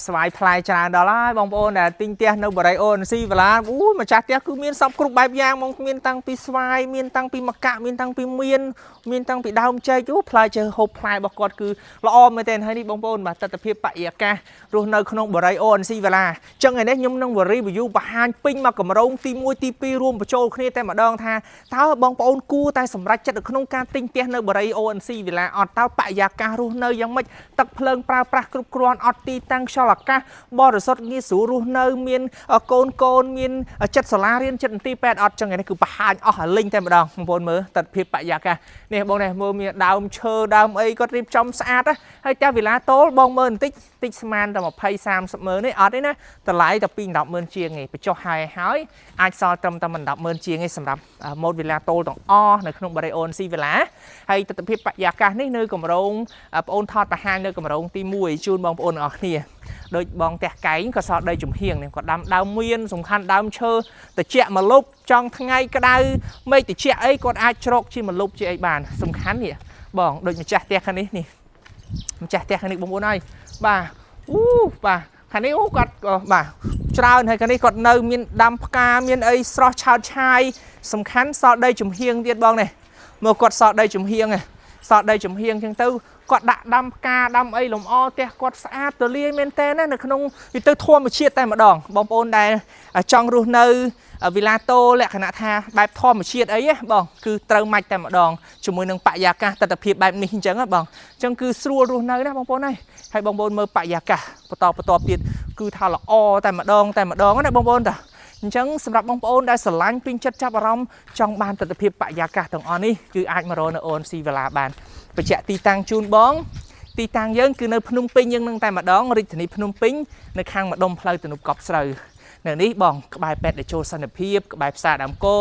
ស្វាយផ្លែច្រើនដល់ហើយបងប្អូនដែលទិញផ្ទះនៅបរិយ ONC វឡាអូម្ចាស់ផ្ទះគឺមានសពគ្រប់បែបយ៉ាងហ្មងមានតាំងពីស្វាយមានតាំងពីម្កាក់មានតាំងពីមៀនមានតាំងពីដើមចេកអូផ្លែចេកហូបផ្លែរបស់គាត់គឺល្អមែនទែនហើយនេះបងប្អូនបាទទស្សនភាពបរិយាកាសរស់នៅក្នុងបរិយ ONC វឡាចឹងថ្ងៃនេះខ្ញុំនឹង review បង្ហាញពេញមកកម្រងទី1ទី2រួមបញ្ចូលគ្នាតែម្ដងថាតើបងប្អូនគួរតែសម្រេចចិត្តនៅក្នុងការទិញផ្ទះនៅបរិយ ONC វិឡាអត់តើបរិយាកាសរស់នៅយ៉ាងម៉េចទឹកភ្លើងប្រើប្រាស់គ្រប់គ្រាន់អត់ទីតាំងខ្យល់អាកាសបរិសុទ្ធងាយស្រួលរស់នៅមានកូនកូនមានចិត្តសាលារៀនចិត្តមន្ទីរពេទ្យអត់ចឹងថ្ងៃនេះគឺបង្ហាញអស់អាលិញតែម្ដងបងប្អូនមើលទស្សនភាពបរិយាកាសនេះបងនេះមើលមានដើមឈើដើមអីគាត់រៀបចំស្អាតណាហើយផ្ទះវិឡាតូលបងមើលបន្តិចតិចស្មានតែ20 30ម៉ឺននេះអត់ទេណាតម្លៃតែ2 10ម៉ឺនជាងឯងបញ្ចុះហើយហើយអាចសល់ត្រឹមតែមិន10ម៉ឺនជាងឯងសម្រាប់ម៉ូតវិឡាតូលទាំងអស់នៅក្នុងបរិយ ONC វិឡាហើយទស្សនភាពបរិយាកាសនេះនៅកម្រងបងអូនថតបង្ហាញនៅកម្រងទី1ជូនបងប្អូនទាំងអស់គ្នាដូចបងផ្ទះកែងក៏សល់ដីចំហៀងនេះគាត់ដាំដើមមៀនសំខាន់ដើមឈើតិចមកលុបចង់ថ្ងៃក្តៅមេឃតិចអីគាត់អាចជ្រកជាមកលុបជាអីបានសំខាន់នេះបងដូចម្ចាស់ផ្ទះខាងនេះនេះម្ចាស់ផ្ទះខាងនេះបងប្អូនអើយបាទអូបាទខាងនេះអូគាត់ក៏បាទច្រើនហើយខាងនេះគាត់នៅមានដាំផ្កាមានអីស្រស់ឆើតឆាយសំខាន់សល់ដីចំហៀងទៀតបងនេះមើលគាត់សល់ដីចំហៀងឯងសល់ដីចំហៀងចឹងទៅគាត់ដាក់ដាំផ្កាដាំអីលម្អផ្ទះគាត់ស្អាតទលាយមែនតើណានៅក្នុងវាទៅធម្មជាតិតែម្ដងបងប្អូនដែលចង់រស់នៅវិឡាតូលក្ខណៈថាបែបធម្មជាតិអីណាបងគឺត្រូវម៉ាច់តែម្ដងជាមួយនឹងបរិយាកាសទស្សនភាពបែបនេះអញ្ចឹងណាបងអញ្ចឹងគឺស្រួលរស់នៅណាបងប្អូនហើយបងប្អូនមើលបរិយាកាសបន្តបន្តទៀតគឺថាល្អតែម្ដងតែម្ដងណាបងប្អូនតាអញ្ចឹងសម្រាប់បងប្អូនដែលស្រឡាញ់ពេញចិត្តចាប់អារម្មណ៍ចង់បានទស្សនភាពបរិយាកាសទាំងអស់នេះគឺអាចមករកនៅ ONC វិឡាបានបញ្ជាក់ទីតាំងជូនបងទីតាំងយើងគឺនៅភ្នំពេញយើងនឹងតែម្ដងរាជធានីភ្នំពេញនៅខាងម្ដុំផ្លូវទំនប់កប់ស្រូវនៅនេះបងក្បែរពេទ្យតេជោសន្តិភាពក្បែរផ្សារដើមគោ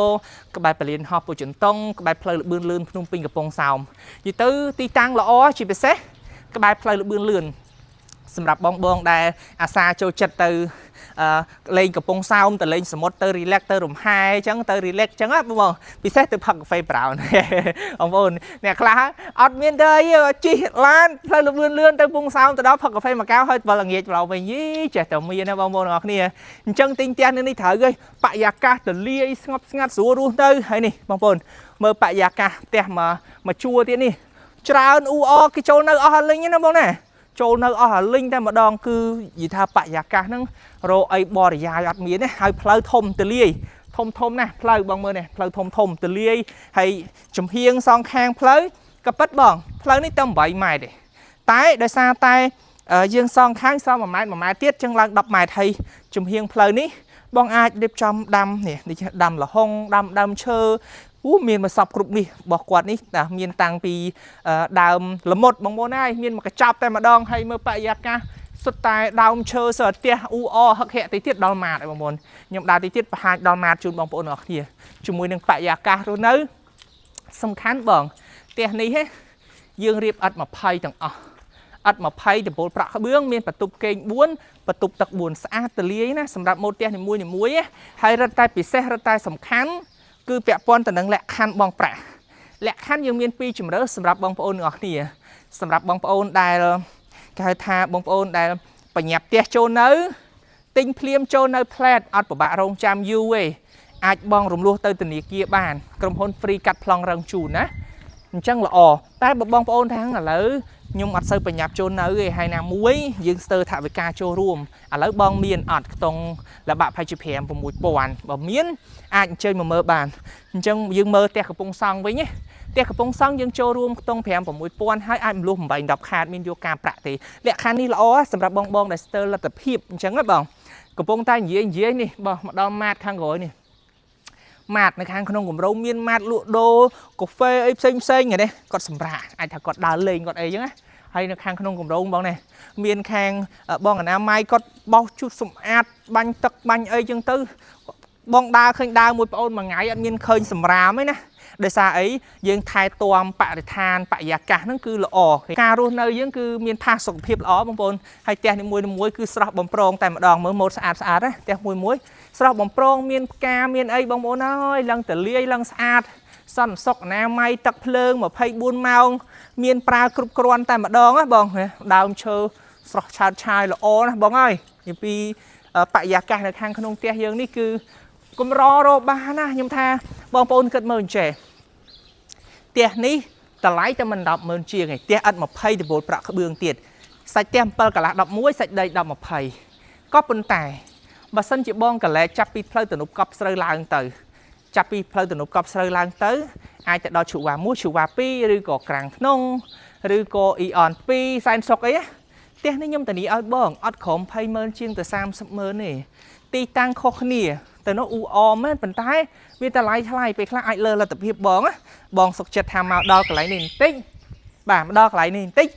ក្បែរពលានហោះពូជន្តុងក្បែរផ្លូវលបឿនលឿនភ្នំពេញកំពង់សោមនិយាយទៅទីតាំងល្អជាពិសេសក្បែរផ្លូវលបឿនលឿនសម្រាប់បងបងដែលអាសាចូលចិត្តទៅអឺលេងកំពង់សោមទៅលេងសមុទ្រទៅ relax ទៅរំហែអញ្ចឹងទៅ relax អញ្ចឹងណាបងបងពិសេសទៅផឹកកាហ្វេ brown បងប្អូនអ្នកខ្លះអត់មានទៅអីជិះឡានផ្លូវលបឿនលឿនទៅកំពង់សោមទៅដល់ផឹកកាហ្វេមួយកែវហើយវិលល្ងាចប្រឡងវិញយីចេះតែមានណាបងប្អូនទាំងអស់គ្នាអញ្ចឹងទិញផ្ទះនៅនេះត្រូវហើយបរិយាកាសទលាយស្ងប់ស្ងាត់ស្រួលរស់ទៅហើយនេះបងប្អូនមើលបរិយាកាសផ្ទះមកមកជួរទៀតនេះច្រើនអ៊ូអគេចូលនៅអស់លិញណាបងណាចូលនៅអស់អាលិញតែម្ដងគឺនិយាយថាបរិយាកាសហ្នឹងរកអីបរិយាយអត់មានទេហើយផ្លូវធំទលាយធំធំណាស់ផ្លូវបងមើលនេះផ្លូវធំធំទលាយហើយចំហៀងសងខាងផ្លូវក៏ពិតបងផ្លូវនេះទៅ8ម៉ែត្រទេតែដោយសារតែយើងសងខាងសល់1ម៉ែត្រ1ម៉ែត្រទៀតចឹងឡើង10ម៉ែត្រហើយចំហៀងផ្លូវនេះបងអាចរៀបចំដាំនេះនេះដាំលហុងដាំដើមឈើអូមានមកសពគ្រប់នេះរបស់គាត់នេះតាមានតាំងពីដើមលមុតបងប្អូនហើយមានមកកញ្ចប់តែម្ដងហើយមើលបរិយាកាសសុទ្ធតែដើមឈើសុទ្ធផ្ទះអ៊ូអហឹកហែកតិចទៀតដល់ម៉ាតហើយបងប្អូនខ្ញុំដើរតិចទៀតបង្ហាញដល់ម៉ាតជូនបងប្អូនអរគ្នាជាមួយនឹងបរិយាកាសរស់នៅសំខាន់បងផ្ទះនេះហេយើងរៀបអត់20ទាំងអស់អត់20ដំបូលប្រាក់ក្បឿងមានបន្ទប់គេង4បន្ទប់ទឹក4ស្អាតទលាយណាសម្រាប់ម៉ូតផ្ទះនីមួយៗហើយរឹតតែពិសេសរឹតតែសំខាន់គឺពាក់ព័ន្ធទៅនឹងលក្ខខណ្ឌបងប្រាក់លក្ខខណ្ឌយើងមានពីរជម្រើសសម្រាប់បងប្អូនទាំងអស់គ្នាសម្រាប់បងប្អូនដែលគេហៅថាបងប្អូនដែលបញ្ញាប់ផ្ទះចូលនៅទិញភ្លាមចូលនៅផ្លែតអត់ពិបាករងចាំយូរទេអាចបងរំលោះទៅធនាគារបានក្រុមហ៊ុន free កាត់ប្លង់រឹងជូនណាអញ្ចឹងល្អតែបើបងប្អូនថាឥឡូវខ្ញុំអត់សូវបញ្ញាប់ចូលនៅទេហើយណាមួយយើងស្ទើរថវិកាចូលរួមឥឡូវបងមានអត់ខ្ទង់លបាក់ផាជា5 6000បើមានអាចអញ្ជើញមកមើលបានអញ្ចឹងយើងមើលផ្ទះកំពង់សង់វិញណាផ្ទះកំពង់សង់យើងចូលរួមខ្ទង់5 6000ហើយអាចមលុះ8 10ខាតមានយកការប្រាក់ទេលក្ខខណ្ឌនេះល្អសម្រាប់បងបងដែលស្ទើរលទ្ធភាពអញ្ចឹងណាបងកំពុងតែនិយាយនិយាយនេះបងមកដល់ម៉ាតខាងក្រោយនេះម៉ាតនៅខាងក្នុងគម្រោងមានម៉ាតលក់ដូរកាហ្វេអីផ្សេងផ្សេងនេះគាត់សម្រាប់អាចថាគាត់ដើរលេងគាត់អីចឹងណាហើយនៅខាងក្នុងគម្រោងបងនេះមានខាងបងអនាម័យគាត់បោសជូតសម្អាតបាញ់ទឹកបាញ់អីចឹងទៅបងដើរឃើញដើរមួយប្អូនមួយថ្ងៃអត់មានឃើញសម្រាមទេណាដោយសារអីយើងថែទាំបរិស្ថានបរិយាកាសហ្នឹងគឺល្អការរស់នៅយើងគឺមានផាសុកភាពល្អបងប្អូនហើយផ្ទះនីមួយៗគឺស្រស់បំប្រងតែម្ដងមើលម៉ូតស្អាតស្អាតណាផ្ទះមួយមួយស្រស់បំប្រងមានផ្កាមានអីបងប្អូនអើយឡើងតលាយឡើងស្អាតសន្តិសុខអនាម័យទឹកភ្លើង24ម៉ោងមានប្រើគ្រប់គ្រាន់តែម្ដងណាបងដើមឈើ ស្រស់ឆើតឆាយល្អណាស់បងអើយនិយាយពីបរិយាកាសនៅខាងក្នុងផ្ទះយើងនេះគឺកម្ររកបានណាខ្ញុំថាបងប្អូនគិតមើលអញ្ចេះផ្ទះនេះតម្លៃតែមិន10ម៉ឺនជាងឯងផ្ទះឥដ្ឋ20ដបូលប្រាក់ក្បឿងទៀតសាច់ផ្ទះ7កន្លះ11សាច់ដី10 20ក៏ប៉ុន្តែបើសិនជាបងកលែចាប់ពីផ្លូវទំនប់កប់ស្រូវឡើងទៅចាប់ពីផ្លូវទំនប់កប់ស្រូវឡើងទៅអាចទៅដល់ឈូវ៉ា1ឈូវ៉ា2ឬក៏ក្រាំងធ្នង់ឬក៏អ៊ីអន2សែនសុកអីណាផ្ទះនេះខ្ញុំធានាឲ្យបងអត់ក្រោម20ម៉ឺនជាងទៅ30ម៉ឺនទេទីតាំងខុសគ្នាទៅនោះអ៊ូអមែនប៉ុន្តែវាតម្លៃថ្លៃពេលខ្លះអាចលើលទ្ធភាពបងណាបងសុកចិត្តថាមកដល់កន្លែងនេះបន្តិចបាទមកដល់កន្លែងនេះបន្តិច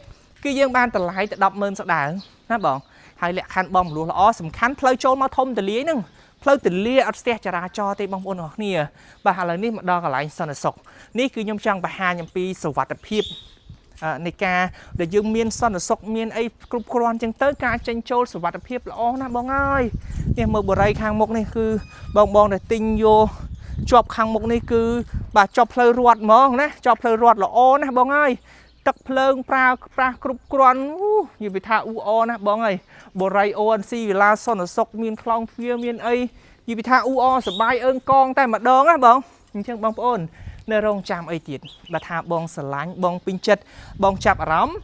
គឺយើងបានតម្លៃទៅ10ម៉ឺនស្ដើងណាបងហើយលក្ខខណ្ឌបងមលួសល្អសំខាន់ផ្លូវចូលមកធំទលាយហ្នឹងផ្លូវទលាអត់ស្ទះចរាចរណ៍ទេបងប្អូនអរគ្នាបាទឥឡូវនេះមកដល់កន្លែងសន្តិសុខនេះគឺខ្ញុំចង់បង្ហាញអំពីសុវត្ថិភាពនៃការដែលយើងមានសន្តិសុខមានអីគ្រប់គ្រាន់ចឹងទៅការចេញចូលសុវត្ថិភាពល្អណាស់បងអើយនេះមើលបរិយខាងមុខនេះគឺបងបងដែលទិញយកជាប់ខាងមុខនេះគឺបាទជាប់ផ្លូវរត់ហ្មងណាជាប់ផ្លូវរត់ល្អណាស់បងអើយទឹកភ្លើងប្រើប្រាស់គ្រប់គ្រាន់អូនិយាយពីថាអ៊ូអណាស់បងអើយបរិយ ONC វិឡាសន្តិសុខមានខ្លោងទ្វារមានអីនិយាយពីថាអ៊ូអសបាយអើងកងតែម្ដងណាបងអញ្ចឹងបងប្អូននៅរងចាំអីទៀតបើថាបងស្រឡាញ់បងពេញចិត្តបងចាប់អារម្មណ៍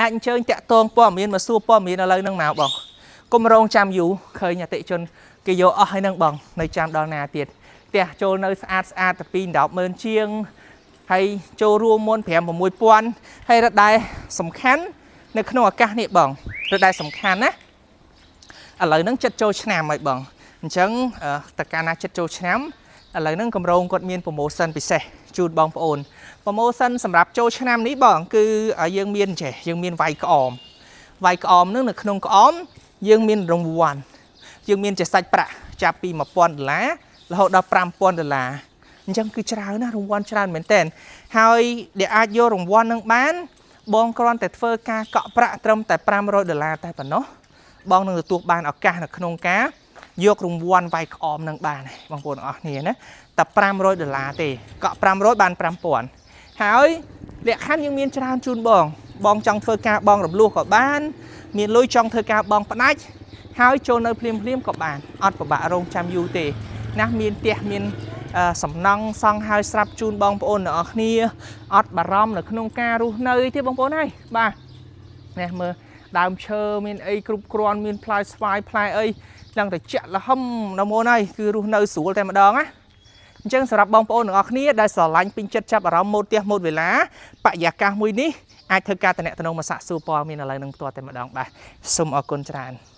អាចអញ្ជើញតាក់ទងព័ត៌មានមកសួរព័ត៌មានឥឡូវហ្នឹងមកបងកុំរងចាំយូរឃើញអតិជនគេយកអស់ហើយហ្នឹងបងនៅចាំដល់ណាទៀតផ្ទះចូលនៅស្អាតស្អាតតែពី10ម៉ឺនជាងហើយចូលរួមមុន5 6000ហើយរត់ដែរសំខាន់នៅក្នុងឱកាសនេះបងរត់ដែរសំខាន់ណាឥឡូវហ្នឹងចិត្តចូលឆ្នាំហើយបងអញ្ចឹងតើកាលណាចិត្តចូលឆ្នាំឥឡូវហ្នឹងកម្រងគាត់មាន promotion ពិសេសជូនបងប្អូន promotion សម្រាប់ចូលឆ្នាំនេះបងគឺយើងមានចេះយើងមានវាយក្អមវាយក្អមហ្នឹងនៅក្នុងក្អមយើងមានរង្វាន់យើងមានជាសាច់ប្រាក់ចាប់ពី1000ដុល្លាររហូតដល់5000ដុល្លារអញ្ចឹងគឺច្រើនណាស់រង្វាន់ច្រើនមែនតើហើយដែលអាចយករង្វាន់នឹងបានបងគ្រាន់តែធ្វើការកក់ប្រាក់ត្រឹមតែ500ដុល្លារតែប៉ុណ្ណោះបងនឹងទទួលបានឱកាសនៅក្នុងការយករង្វាន់វាយក្អមនឹងបានបងប្អូនអរគ្នាណាតែ500ដុល្លារទេកក់500បាន5000ហើយលក្ខខណ្ឌយើងមានច្រើនជូនបងបងចង់ធ្វើការបងរំលោះក៏បានមានលុយចង់ធ្វើការបងផ្ដាច់ហើយចូលនៅភ្លាមភ្លាមក៏បានអត់ពិបាករងចាំយូរទេណាមានផ្ទះមានសំណង់សង់ហើយស្រាប់ជូនបងប្អូនទាំងអស់គ្នាអត់បារម្ភនៅក្នុងការរស់នៅទេបងប្អូនហើយបាទនេះមើលដើមឈើមានអីគ្រប់គ្រាន់មានផ្លែស្វាយផ្លែអីឡើងតែចាក់លហឹមដល់មុនហើយគឺរស់នៅស្រួលតែម្ដងណាអញ្ចឹងសម្រាប់បងប្អូនទាំងអស់គ្នាដែលស្រឡាញ់ពេញចិត្តចាប់អារម្មណ៍ម៉ូតផ្ទះម៉ូតវេឡាបរិយាកាសមួយនេះអាចធ្វើការតំណតំណងមកសាកសួរព័ត៌មានឥឡូវនឹងផ្ទាល់តែម្ដងបាទសូមអរគុណច្រើន។